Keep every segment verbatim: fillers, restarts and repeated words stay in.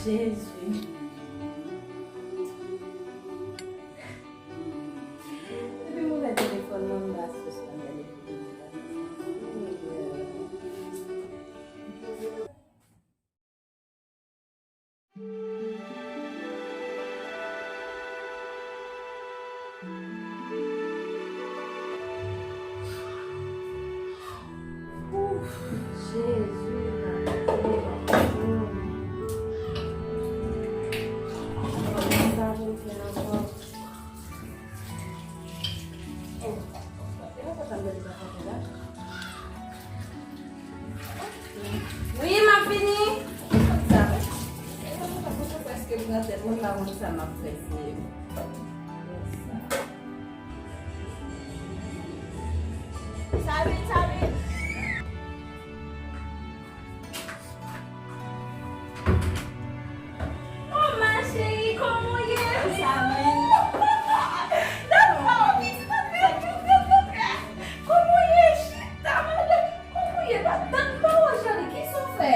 Jezi. Depi m ouvè telefòn nan, m pa sispann gade videyo sa. Ouf, Jezi, papa. Sa pou fè ankò. Oh, e pa sa m te di sa konsa la. Wi, m ap vini. Sa, e pa sa, sa prèske pran tèt mwen, m pa konn sa m ap fè, Senyè. Salut, salut. Oh, ma chérie, kòman w ye? Sa men. Kòman w ye? Chita, madanm. Kòman w ye? Pa tann pawòl, cheri. Kisa w fè?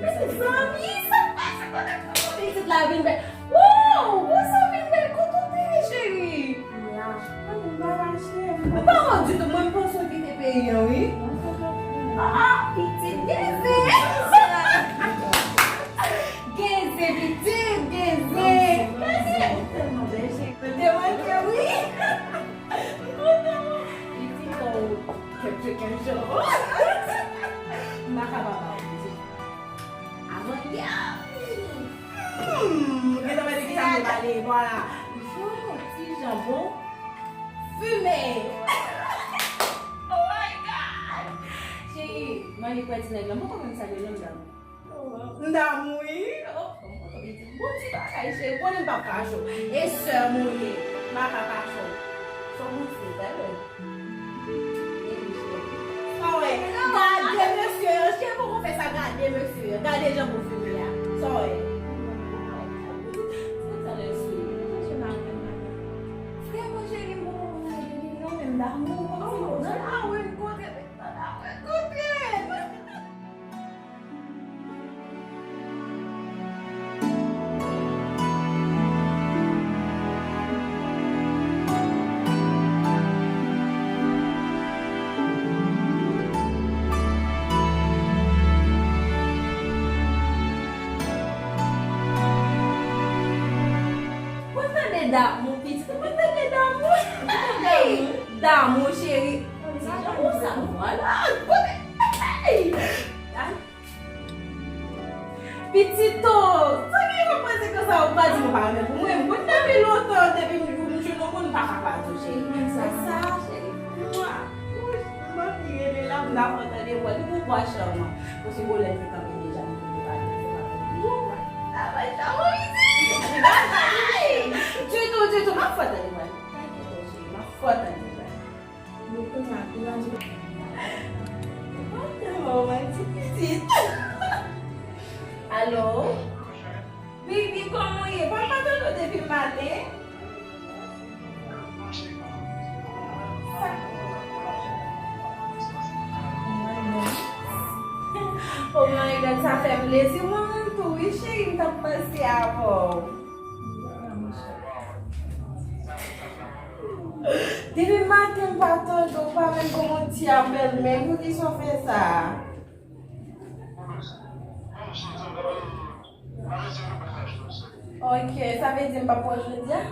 Mezanmi, sa k pase? Kote pitit la vin bèl? Wow! Ou sa vin bèl? Kote w te ye, cheri? M pa wè w ditou, mwen m panse w kite peyi an, wi. Ah, pitit, gen zen! Gen zen, pitit, gen zen! Mwen te manke, wi! M kontan, wi! Pitit, oh, kèk je, kèk je. M pa ka papa, pitit. Avan yè. Hmm, gentan wè de ki sa m te pale, vwala. M fè yon ti janbon fimen. Oh my God! Cheri, m annik wè ti nèg la. M poko konn sa l rele, m damou. M damou, wi. Oh, m kontan, m di, bon ti bagay, cheri. Konnen m p ap kache w. E sè m ou ye. M pa ka kache w. Fò m di, talè. Sa w wè? Gade mesye yo, cheri poko fè sa, gade mesye yo. Gade jan pou fime a. Sa w wè? Sa lè sou. Frè mwen cheri, m poko konn al vini non, men m damou. Nan la ri, m kontre, nan la ri, m kontre. Mwen tande damou, pitit, mwen tande damou. Damou, cheri. Damou sa, vwala. Kote? Pitito, sa gen yon konsekans sa ou pa di mwen pa renmen pou mwen. Mwen depi lontan, depi m, m jwenn yon moun, m pa ka pa di w, cheri. Sa, cheri. Mwa. M anvi rele la, m ta kontan de wè li pou vwa chèman. Pou si Golèt te kanpe deja, m te pale, se pa pou li. Travay sa, Moïse. Ditou, ditou, m ap fè tande wè. M ap fè tande wè. Mwen tèlman ti pitit. Alo? Bibi, kòman w ye? Papa tande w depi maten. Oh my God, sa fè m plezi. Mwen menm tou, wi, cheri, m t ap panse avè w. Depi maten m pa tande w, pa menm ban m yon ti apèl menm. Poukisa w fè sa? Ok, sa vle di m p ap wè w jodi a?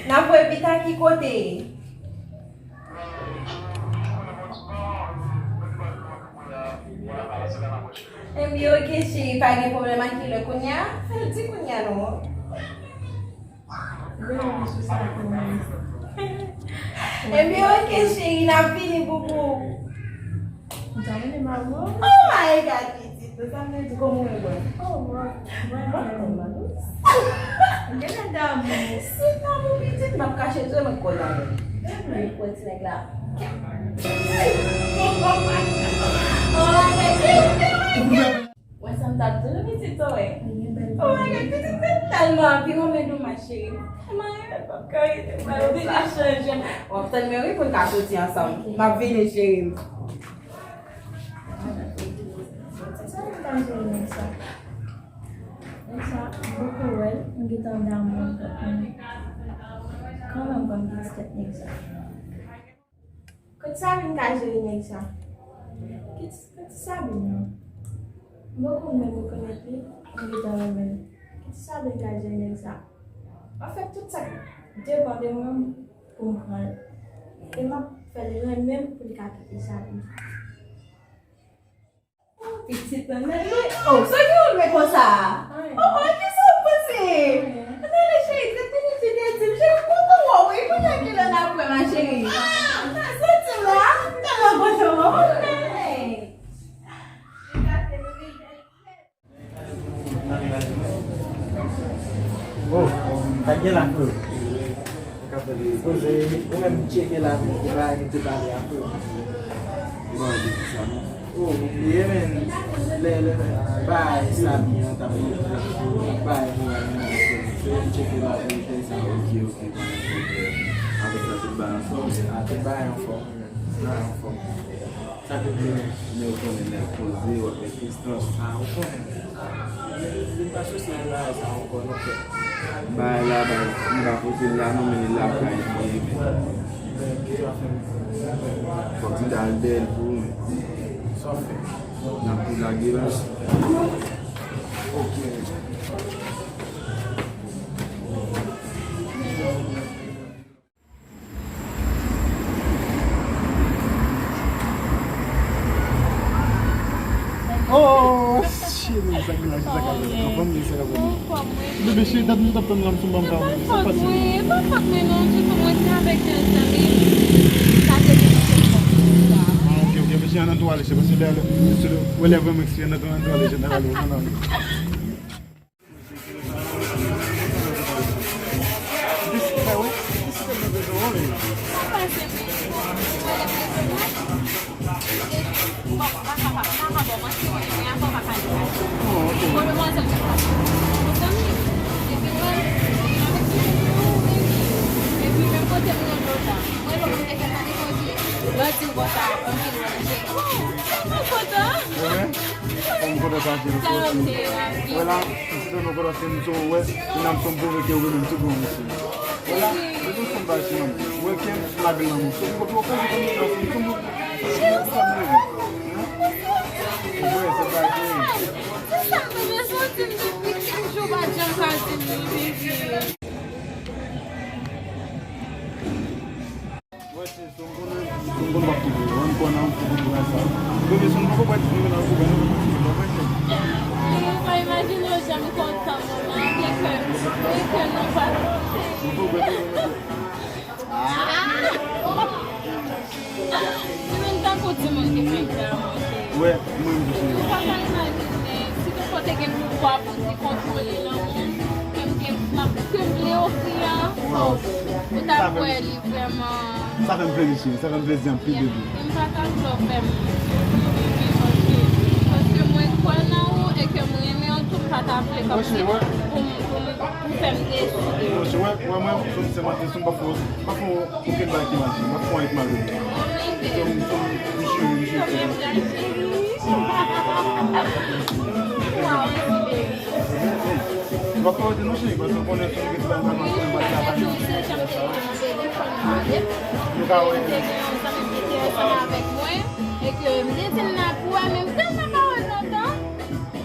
N ap wè pita ki kote? Ebyen, ok, cheri, pa gen pwoblèm. A ki lè kounye a? Fè l di kounye a, non. Ebyen, ok, cheri, n ap vini, boubou. Oh my God, pitit, sa vle di kòman w ye? Oh, mwen, mwen, mwen, mwen. Gen lè damou. Se damou, pitit, m ap kache tou, mwen konn damou. Mwen kwè ti nèg la. Sa m t ap di w, pitit, wi. Oh my God, pitit, mwen tèlman anvi renmen Douma, cheri. Tèlman renmen, m p ap ka rete, m pral oblije chanje. W ap tann mwen, wi, pou n ka soti ansanm. M ap vini, cheri m. Sa m ta jere nèg sa? Nèg sa, m poko wè l, m gentan damou l kòk mwen. Kanmenm, ban m pitit tèt nèg sa. Kot Sabine ka jere nèg sa? Ki ti, ki ti Sabine nan? M poko menm rekonèt li, m gentan renmen l. Ki ti Sabine ka jere nèg sa? Anfèt, tout sa k depann de mwen, pou m pran l. E m ap fè l renmen m pou li ka kite Sabine. Oh, pitit mwen, men li, oh, sa ki ou lwe konsa? Oh, oh, kisa w panse? Ann ale, cheri, trant minit li te di m, cheri, m kontan wè w, wi, kounye a ki lè n ap wè, ma chérie? Ah, sa di m la, m tèlman kontan wè w, ok. Oh, sa gen la, frè? Poze, ou menm tcheke la, pou bagay ki te pale a, frè. Bon, di sa, non. Oh, ou bliye, men, lè, lè, bay sa byen, ta pou bay pou al nan, se, se tcheke la, pou fè sa. Ok, ok, pa gen pwoblèm. Apre sa, tout bay anfòm? A, tout bay anfòm, men, bay anfòm. Sa te vle men ou konnen lè poze, w ap met distans, sa ou konnen. Li pa sou se bagay sa ankò non frè. Bagay la, bagay, m pa poze l la non, men li la kay li ye, men. Fòk m ta al dèyè l pou ou, men. Sa w fè? N ap tou lage la. Ok. Oh, cheri, sa ki la, sa ka fè. Anfòm, sa ka fè. Bebe, cheri, dat nou t ap tann la, m sou banm ka wè. Sa pase? E pa fòt mwen, e pa fòt mwen non, ditou, mwen te avèk yon zanmi, sa te vin fè kòm sa. Ah, ok, ok, men cheri, ann tou ale, se paske lè, lè, wè lè vrèman, cheri, ann tou, ann tou ale, jeneral, ann ale. Mwen kontan sa, cheri. Wè la, m site nou kontan se m sou wè, e nan m son pwouve ke ou renmen m tout bon, mesye. Wè la, m sou son bagay, cheri. Wè ke m flag lanmou. Sou kote w konn konn sa, se tout moun. Cheri, sa m leve. Ou wè, se bagay ki. Se sa m te bezwen di m depi kèk jou, pa janm ka di m li, bebe. Wè, se, se m konnen, se m konnen w ap kite. Wè, m konnen w ap kite pou sa. Premye sou nou poko bwè, nou nan poko bwè, nou poko bwè. Ou pa imajine w jan m kontan, manman, de kè, de kè nou pa kontan. Nou poko bwè, nou poko bwè. Ah! Ou menm tankou timoun ki fenk fè yon monte. Wè, mwen menm tou, cheri. Ou pa ka imajine, si te kote gen pouvwa pou di kontwole lanmou ke m gen, m ap, ke m vle ofri a, oh, ou t ap wè li vrèman. Sa fè m plezi, cheri. Sa fè m plezi anpil, bebe. E m pa ta vle w fè m soufri, bebe, paske, paske mwen kwè nan ou e ke m renmen w tou, m pa ta vle kòmsi pou m, pou m, pou w fè m deside. Bon, cheri, wè, wè, mwen, sou m se maten, sou m pa fò, pa fò. Okenn bagay ki mal, cheri. M ap pran ak malere. Kòm, kòm, m cheri, m cheri, cheri. M ap pran ak nou, cheri, paske m konnen si nou gen ti bagay mal, m ap pran ak nou. Nou ka wè. E ke m te di l nan pou wè, men m tèlman pa wè l lontan.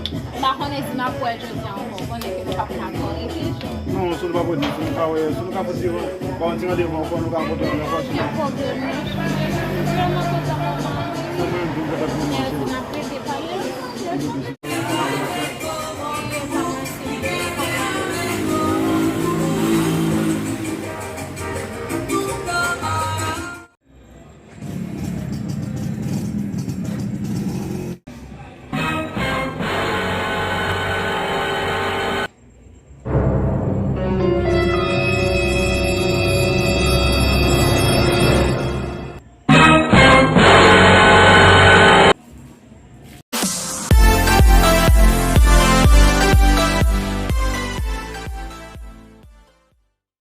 M pa konnen si m ap wè l jodi a ankò. Ou konnen ke nou p ap ka ankò rete. Non, si nou p ap rete, si nou ka wè, si nou ka fè ti, ba yon ti randevou ankò, nou ka rankontre ankò, cheri. Gen pwoblèm, non. Vrèman kontan, manman. Mwen menm, vin kontan pou mwen, cheri. N ap rete pale.